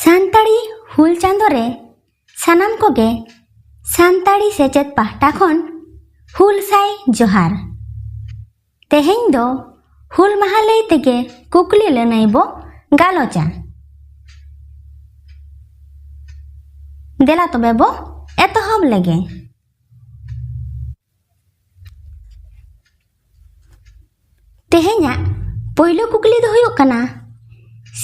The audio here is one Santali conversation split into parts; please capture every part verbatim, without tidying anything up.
ᱥᱟᱱᱛᱟᱲᱤ ᱦᱩᱞ ᱪᱟᱸᱫᱳ ᱨᱮ ᱥᱟᱱᱟᱢ ᱠᱚᱜᱮ ᱥᱟᱱᱛᱟᱲᱤ ᱥᱮᱪᱮᱫ ᱯᱟᱦᱴᱟ ᱠᱷᱚᱱ ᱦᱩᱞ ᱥᱟᱭ ᱡᱚᱦᱟᱨ᱾ ᱛᱮᱦᱮᱧ ᱫᱚ ᱦᱩᱞ ᱢᱟᱦᱟ ᱞᱟᱹᱭ ᱛᱮᱜᱮ ᱠᱩᱠᱞᱤ ᱞᱟᱹᱱᱟᱹᱭ ᱵᱚ ᱜᱟᱞᱚᱪᱟ᱾ ᱫᱮᱞᱟ ᱛᱚᱵᱮ ᱵᱚ ᱮᱛᱚᱦᱚᱵ ᱞᱮᱜᱮ᱾ ᱛᱮᱦᱮᱧᱟᱜ ᱯᱳᱭᱞᱳ ᱠᱩᱠᱞᱤ ᱫᱚ ᱦᱩᱭᱩᱜ ᱠᱟᱱᱟ,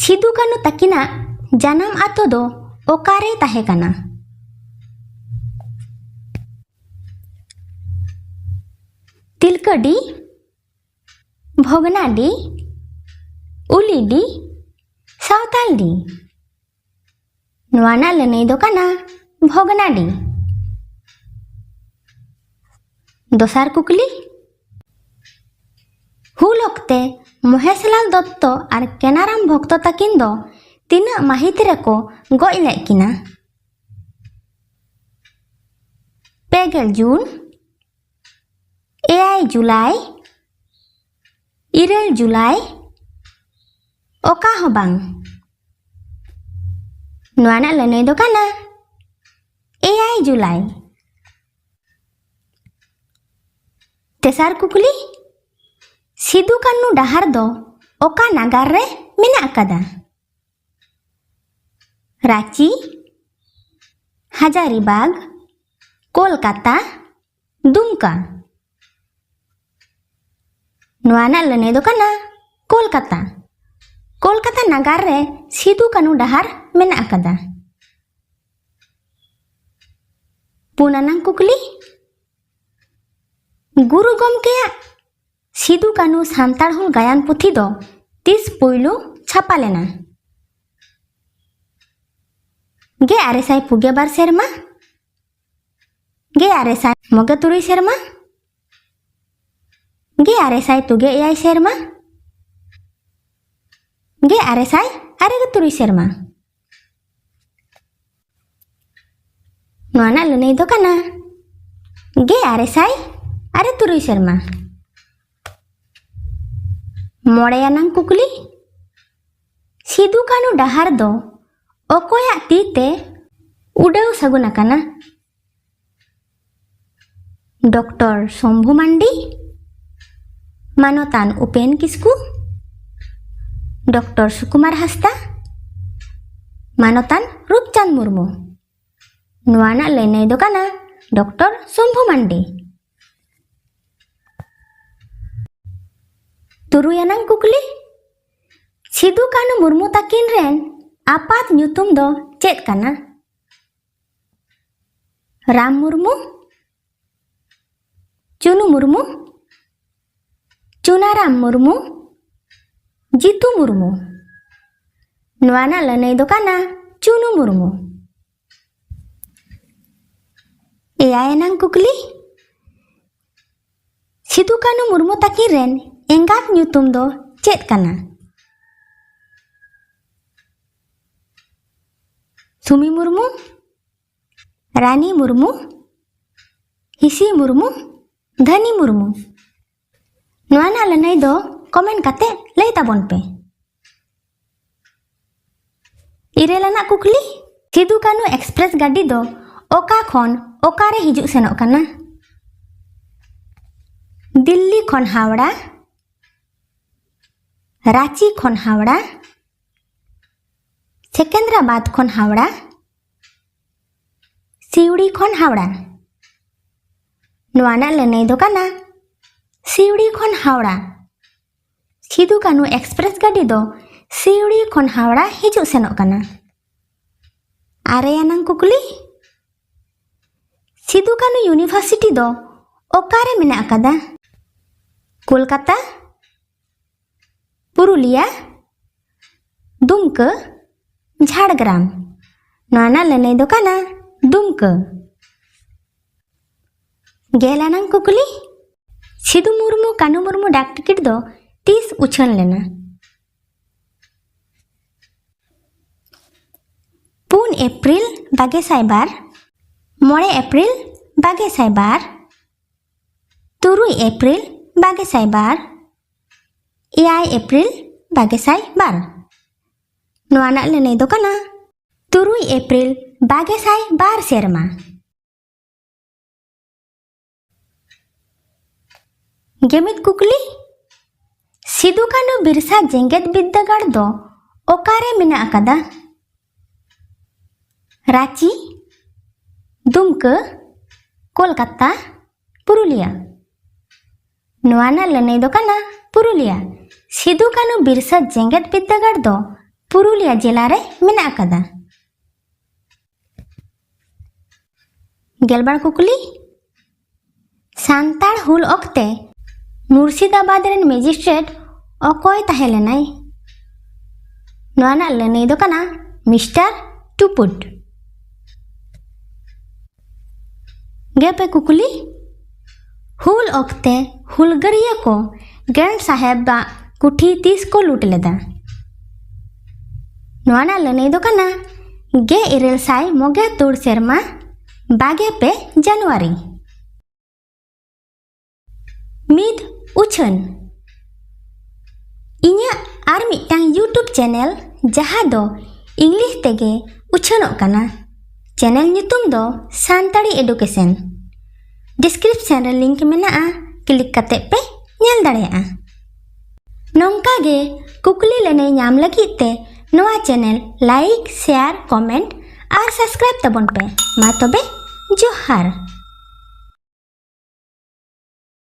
ᱥᱤᱫᱩ ᱠᱟᱹᱱᱩ ᱛᱟᱹᱠᱤᱱᱟᱜ ᱡᱟᱱᱟᱢ ᱟᱛᱳ ᱫᱚ ᱚᱠᱟᱨᱮ ᱛᱟᱦᱮᱸ ᱠᱟᱱᱟ? ᱛᱤᱞᱠᱟᱹᱰᱤ, ᱵᱷᱚᱜᱽᱱᱟᱰᱤ, ᱩᱞᱤᱰᱤ, ᱥᱟᱶᱛᱟᱞᱰᱤ᱾ ᱱᱚᱣᱟ ᱨᱮᱱᱟᱜ ᱞᱟᱹᱱᱟᱹᱭ ᱫᱚ ᱠᱟᱱᱟ ᱵᱷᱚᱜᱽᱱᱟᱰᱤ᱾ ᱫᱚᱥᱟᱨ ᱠᱩᱠᱞᱤ, ᱦᱩᱞ ᱚᱠᱛᱮ ᱢᱚᱦᱮᱥᱞᱟᱞ ᱫᱚᱛᱛᱚ ᱟᱨ ᱠᱮᱱᱟᱨᱟᱢ ᱵᱷᱚᱠᱛᱚ ᱛᱟᱹᱠᱤᱱ ᱫᱚ ᱛᱤᱱᱟᱹᱜ ᱢᱟᱹᱦᱤᱛ ᱨᱮᱠᱚ ᱜᱚᱡ ᱞᱮᱫ ᱠᱤᱱᱟ? ᱯᱮ ᱜᱮᱞ ᱡᱩᱱ, ᱮᱭᱟᱭ ᱡᱩᱞᱟᱭ, ᱤᱨᱟᱹᱞ ᱡᱩᱞᱟᱭ, ᱚᱠᱟ ᱦᱚᱸ ᱵᱟᱝ᱾ ᱱᱚᱣᱟ ᱨᱮᱱᱟᱜ ᱞᱟᱹᱱᱟᱹᱭ ᱫᱚ ᱠᱟᱱᱟ ᱮᱭᱟᱭ ᱡᱩᱞᱟᱭ᱾ ᱛᱮᱥᱟᱨ ᱠᱩᱠᱞᱤ, ᱥᱤᱫᱩ ᱠᱟᱹᱱᱩ ᱰᱟᱦᱟᱨ ᱫᱚ ᱚᱠᱟ ᱱᱟᱜᱟᱨ ᱨᱮ ᱢᱮᱱᱟᱜ ᱟᱠᱟᱫᱟ? ᱨᱟᱸᱪᱤ, ᱦᱟᱡᱟᱨᱤᱵᱟᱜᱽ, ᱠᱳᱞᱠᱟᱛᱟ, ᱫᱩᱢᱠᱟ᱾ ᱱᱚᱣᱟ ᱨᱮᱱᱟᱜ ᱞᱟᱹᱱᱟᱹᱭ ᱫᱚ ᱠᱟᱱᱟ ᱠᱳᱞᱠᱟᱛᱟ᱾ ᱠᱳᱞᱠᱟᱛᱟ ᱱᱟᱜᱟᱨ ᱨᱮ ᱥᱤᱫᱩ ᱠᱟᱹᱱᱩ ᱰᱟᱦᱟᱨ ᱢᱮᱱᱟᱜ ᱟᱠᱟᱫᱟ᱾ ᱯᱩᱱ ᱟᱱᱟᱝ ᱠᱩᱠᱞᱤ, ᱜᱩᱨᱩ ᱜᱚᱢᱠᱮᱭᱟᱜ ᱥᱤᱫᱩ ᱠᱟᱹᱱᱩ ᱥᱟᱱᱛᱟᱲ ᱦᱩᱞ ᱜᱟᱭᱟᱱ ᱯᱩᱛᱷᱤ ᱫᱚ ᱛᱤᱥ ᱯᱩᱭᱞᱩ ᱪᱷᱟᱯᱟ ᱞᱮᱱᱟ? ᱜᱮᱞ ᱟᱨᱮ ᱥᱟᱭ ᱯᱩᱜᱮ ᱵᱟᱨ ᱥᱮᱨᱢᱟ, ᱜᱮᱞ ᱟᱨᱮ ᱥᱟᱭ ᱢᱚᱜᱮ ᱛᱩᱨᱩᱭ ᱥᱮᱨᱢᱟ, ᱜᱮᱞ ᱟᱨᱮ ᱥᱟᱭ ᱛᱩᱜᱮ ᱮᱭᱟᱭ ᱥᱮᱨᱢᱟ, ᱜᱮᱞ ᱟᱨᱮ ᱥᱟᱭ ᱟᱨᱮ ᱜᱮ ᱛᱩᱨᱩᱭ ᱥᱮᱨᱢᱟ᱾ ᱱᱚᱣᱟ ᱨᱮᱱᱟᱜ ᱞᱟᱹᱱᱟᱹᱭ ᱫᱚ ᱠᱟᱱᱟ ᱜᱮᱞ ᱟᱨᱮ ᱥᱟᱭ ᱟᱨᱮ ᱛᱩᱨᱩᱭ ᱥᱮᱨᱢᱟ᱾ ᱢᱚᱬᱮ ᱟᱱᱟᱝ ᱠᱩᱠᱞᱤ, ᱥᱤᱫᱩ ᱠᱟᱹᱱᱩ ᱰᱟᱦᱟᱨ ᱫᱚ ᱚᱠᱚᱭᱟᱜ ᱛᱤ ᱛᱮ ᱩᱰᱟᱹᱣ ᱥᱟᱹᱜᱩᱱ ᱟᱠᱟᱱᱟ? ᱰᱚᱠᱴᱚᱨ ᱥᱚᱢᱵᱷᱩ ᱢᱟᱱᱰᱤ, ᱢᱟᱱᱚᱛᱟᱱ ᱩᱯᱮᱱ ᱠᱤᱥᱠᱩ, ᱰᱚᱠᱴᱚᱨ ᱥᱩᱠᱩᱢᱟᱨ ᱦᱟᱸᱥᱫᱟ, ᱢᱟᱱᱚᱛᱟᱱ ᱨᱩᱯᱪᱟᱸᱫᱽ ᱢᱩᱨᱢᱩ᱾ ᱱᱚᱣᱟ ᱨᱮᱱᱟᱜ ᱞᱟᱹᱱᱟᱹᱭ ᱫᱚ ᱠᱟᱱᱟ ᱰᱚᱠᱴᱚᱨ ᱥᱚᱢᱵᱷᱩ ᱢᱟᱱᱰᱤ᱾ ᱛᱩᱨᱩᱭ ᱟᱱᱟᱝ ᱠᱩᱠᱞᱤ, ᱥᱤᱫᱩ ᱠᱟᱹᱱᱦᱩ ᱢᱩᱨᱢᱩ ᱛᱟᱹᱠᱤᱱ ᱨᱮᱱ ᱟᱯᱟᱛ ᱧᱩᱛᱩᱢ ᱫᱚ ᱪᱮᱫ ᱠᱟᱱᱟ? ᱨᱟᱢ ᱢᱩᱨᱢᱩ, ᱪᱩᱱᱩ ᱢᱩᱨᱢᱩ, ᱪᱩᱱᱟᱨᱟᱢ ᱢᱩᱨᱢᱩ, ᱡᱤᱛᱩ ᱢᱩᱨᱢᱩ᱾ ᱱᱚᱣᱟ ᱨᱮᱱᱟᱜ ᱞᱟᱹᱱᱟᱹᱭ ᱫᱚ ᱠᱟᱱᱟ ᱪᱩᱱᱩ ᱢᱩᱨᱢᱩ᱾ ᱮᱭᱟᱭ ᱟᱱᱟᱝ ᱠᱩᱠᱞᱤ, ᱥᱤᱫᱩ ᱠᱟᱹᱱᱦᱩ ᱢᱩᱨᱢᱩ ᱛᱟᱹᱠᱤᱱ ᱨᱮᱱ ᱮᱸᱜᱟᱛ ᱧᱩᱛᱩᱢ ᱫᱚ ᱪᱮᱫ ᱠᱟᱱᱟ? ᱥᱩᱢᱤ ᱢᱩᱨᱢᱩ, ᱨᱟᱱᱤ ᱢᱩᱨᱢᱩ, ᱦᱤᱥᱤ ᱢᱩᱨᱢᱩ, ᱫᱷᱟᱹᱱᱤ ᱢᱩᱨᱢᱩ᱾ ᱱᱚᱣᱟ ᱨᱮᱱᱟᱜ ᱞᱟᱹᱱᱟᱹᱭ ᱫᱚ ᱠᱚᱢᱮᱱᱴ ᱠᱟᱛᱮ ᱞᱟᱹᱭ ᱛᱟᱵᱚᱱ ᱯᱮ᱾ ᱤᱨᱟᱹᱞ ᱟᱱᱟᱜ ᱠᱩᱠᱞᱤ, ᱥᱤᱫᱩ ᱠᱟᱹᱱᱦᱩ ᱮᱠᱥᱯᱨᱮᱥ ᱜᱟᱹᱰᱤ ᱫᱚ ᱚᱠᱟ ᱠᱷᱚᱱ ᱚᱠᱟᱨᱮ ᱦᱤᱡᱩᱜ ᱥᱮᱱᱚᱜ ᱠᱟᱱᱟ? ᱫᱤᱞᱞᱤ ᱠᱷᱚᱱ ᱦᱟᱣᱲᱟ, ᱨᱟᱸᱪᱤ ᱠᱷᱚᱱ ᱦᱟᱣᱲᱟ, ᱥᱮᱠᱮᱱᱫᱨᱟᱵᱟᱫᱽ ᱠᱷᱚᱱ ᱦᱟᱣᱲᱟ, ᱥᱤᱣᱲᱤ ᱠᱷᱚᱱ ᱦᱟᱣᱲᱟ᱾ ᱱᱚᱣᱟ ᱨᱮᱱᱟᱜ ᱞᱟᱹᱱᱟᱹᱭ ᱫᱚ ᱠᱟᱱᱟ ᱥᱤᱣᱲᱤ ᱠᱷᱚᱱ ᱦᱟᱣᱲᱟ᱾ ᱥᱤᱫᱩ ᱠᱟᱹᱱᱦᱩ ᱮᱠᱥᱯᱨᱮᱥ ᱜᱟᱹᱰᱤ ᱫᱚ ᱥᱤᱣᱲᱤ ᱠᱷᱚᱱ ᱦᱟᱣᱲᱟ ᱦᱤᱡᱩᱜ ᱥᱮᱱᱚᱜ ᱠᱟᱱᱟ᱾ ᱟᱨᱮ ᱟᱱᱟᱝ ᱠᱩᱠᱞᱤ, ᱥᱤᱫᱩ ᱠᱟᱹᱱᱦᱩ ᱤᱭᱩᱱᱤᱵᱷᱟᱨᱥᱤᱴᱤ ᱫᱚ ᱚᱠᱟᱨᱮ ᱢᱮᱱᱟᱜ ᱟᱠᱟᱫᱟ? ᱠᱳᱞᱠᱟᱛᱟ, ᱯᱩᱨᱩᱞᱤᱭᱟ, ᱫᱩᱢᱠᱟᱹ, ᱡᱷᱟᱲᱜᱨᱟᱢ᱾ ᱱᱚᱣᱟ ᱨᱮᱱᱟᱜ ᱞᱟᱹᱱᱟᱹᱭ ᱫᱚ ᱠᱟᱱᱟ ᱫᱩᱢᱠᱟᱹ᱾ ᱜᱮᱞ ᱟᱱᱟᱝ ᱠᱩᱠᱞᱤ, ᱥᱤᱫᱩ ᱢᱩᱨᱢᱩ ᱠᱟᱹᱱᱦᱩ ᱢᱩᱨᱢᱩ ᱰᱟᱠ ᱴᱤᱠᱤᱴ ᱫᱚ ᱛᱤᱥ ᱩᱪᱷᱟᱹᱱ ᱞᱮᱱᱟ? ᱯᱩᱱ ᱮᱯᱨᱤᱞ ᱵᱟᱜᱮ ᱥᱟᱭ ᱵᱟᱨ, ᱢᱚᱬᱮ ᱮᱯᱨᱤᱞ ᱵᱟᱜᱮ ᱥᱟᱭ ᱵᱟᱨ, ᱛᱩᱨᱩᱭ ᱮᱯᱨᱤᱞ ᱵᱟᱜᱮ ᱥᱟᱭ ᱵᱟᱨ, ᱮᱭᱟᱭ ᱮᱯᱨᱤᱞ ᱵᱟᱜᱮ ᱥᱟᱭ ᱵᱟᱨ᱾ ᱱᱚᱣᱟ ᱨᱮᱱᱟᱜ ᱞᱟᱹᱱᱟᱹᱭ ᱫᱚ ᱠᱟᱱᱟ ᱛᱩᱨᱩᱭ ᱮᱯᱨᱤᱞ ᱵᱟᱜᱮ ᱥᱟᱭ ᱵᱟᱨ ᱥᱮᱨᱢᱟ᱾ ᱜᱮᱢᱤᱫ ᱠᱩᱠᱞᱤ, ᱥᱤᱫᱩ ᱠᱟᱹᱱᱩ ᱵᱤᱨᱥᱟ ᱡᱮᱜᱮᱛ ᱵᱤᱨᱫᱟᱹᱜᱟᱲ ᱫᱚ ᱚᱠᱟᱨᱮ ᱢᱮᱱᱟᱜ ᱟᱠᱟᱫᱟ? ᱨᱟᱸᱪᱤ, ᱫᱩᱢᱠᱟᱹ, ᱠᱳᱞᱠᱟᱛᱟ, ᱯᱩᱨᱩᱞᱤᱭᱟ᱾ ᱱᱚᱣᱟ ᱨᱮᱱᱟᱜ ᱞᱟᱹᱱᱟᱹᱭ ᱫᱚ ᱠᱟᱱᱟ ᱯᱩᱨᱩᱞᱤᱭᱟ᱾ ᱥᱤᱫᱩ ᱠᱟᱹᱱᱩ ᱵᱤᱨᱥᱟ ᱡᱮᱜᱮᱛ ᱵᱤᱨᱫᱟᱹᱜᱟᱲ ᱫᱚ ᱯᱩᱨᱩᱞᱤᱭᱟ ᱡᱮᱞᱟ ᱨᱮ ᱢᱮᱱᱟᱜ ᱟᱠᱟᱫᱟ᱾ ᱜᱮᱞᱵᱟᱨ ᱠᱩᱠᱞᱤ, ᱥᱟᱱᱛᱟᱲ ᱦᱩᱞ ᱚᱠᱛᱮ ᱢᱩᱨᱥᱤᱫᱟᱵᱟᱫᱽ ᱨᱮᱱ ᱢᱮᱡᱤᱥᱴᱨᱮᱴ ᱚᱠᱚᱭ ᱛᱟᱦᱮᱸ ᱞᱮᱱᱟᱭ? ᱱᱚᱣᱟ ᱨᱮᱱᱟᱜ ᱞᱟᱹᱱᱟᱹᱭ ᱫᱚ ᱠᱟᱱᱟ ᱢᱤᱥᱴᱟᱨ ᱴᱩᱯᱩᱴ᱾ ᱜᱮᱯᱮ ᱠᱩᱠᱞᱤ, ᱦᱩᱞ ᱚᱠᱛᱮ ᱦᱩᱞᱜᱟᱹᱨᱤᱭᱟᱹ ᱠᱚ ᱜᱨᱟᱱᱰ ᱥᱟᱦᱮᱵᱟᱜ ᱠᱩᱴᱷᱤ ᱛᱤᱥ ᱠᱚ ᱞᱩᱴ ᱞᱮᱫᱟ? ᱱᱚᱣᱟ ᱨᱮᱱᱟᱜ ᱞᱟᱹᱱᱟᱹᱭ ᱫᱚ ᱠᱟᱱᱟ ᱜᱮᱞ ᱤᱨᱟᱹᱞ ᱥᱟᱭ ᱢᱚᱜᱮ ᱛᱩᱲ ᱥᱮᱨᱢᱟ ᱵᱟᱜᱮ ᱯᱮ ᱡᱟᱱᱩᱣᱟᱨᱤ᱾ ᱢᱤᱫ ᱩᱪᱷᱟᱹᱱ᱾ ᱤᱧᱟᱹᱜ ᱟᱨ ᱢᱤᱫᱴᱟᱝ YouTube ᱪᱮᱱᱮᱞ ᱡᱟᱦᱟᱸ ᱫᱚ ᱤᱝᱞᱤᱥ ᱛᱮᱜᱮ ᱩᱪᱷᱟᱹᱱᱚᱜ ᱠᱟᱱᱟ, ᱪᱮᱱᱮᱞ ᱧᱩᱛᱩᱢ ᱫᱚ ᱥᱟᱱᱛᱟᱲᱤ ᱮᱰᱩᱠᱮᱥᱚᱱ᱾ ᱰᱤᱥᱠᱨᱤᱯᱥᱚᱱ ᱨᱮ ᱞᱤᱝᱠ ᱢᱮᱱᱟᱜᱼᱟ, ᱠᱞᱤᱠ ᱠᱟᱛᱮ ᱯᱮ ᱧᱮᱞ ᱫᱟᱲᱮᱭᱟᱜᱼᱟ᱾ ᱱᱚᱝᱠᱟ ᱜᱮ ᱠᱩᱠᱞᱤ ᱞᱟᱹᱱᱟᱹᱭ ᱧᱟᱢ ᱞᱟᱹᱜᱤᱫ ᱛᱮ ᱱᱚᱣᱟ ᱪᱮᱱᱮᱞ ᱞᱟᱭᱤᱠ, ᱥᱮᱭᱟᱨ, ᱠᱚᱢᱮᱱᱴ ᱟᱨ ᱥᱟᱵᱥᱠᱨᱟᱭᱤᱵ ᱛᱟᱵᱚᱱ ᱯᱮ᱾ ᱢᱟ ᱛᱚᱵᱮ, ᱡᱚᱦᱟᱨ᱾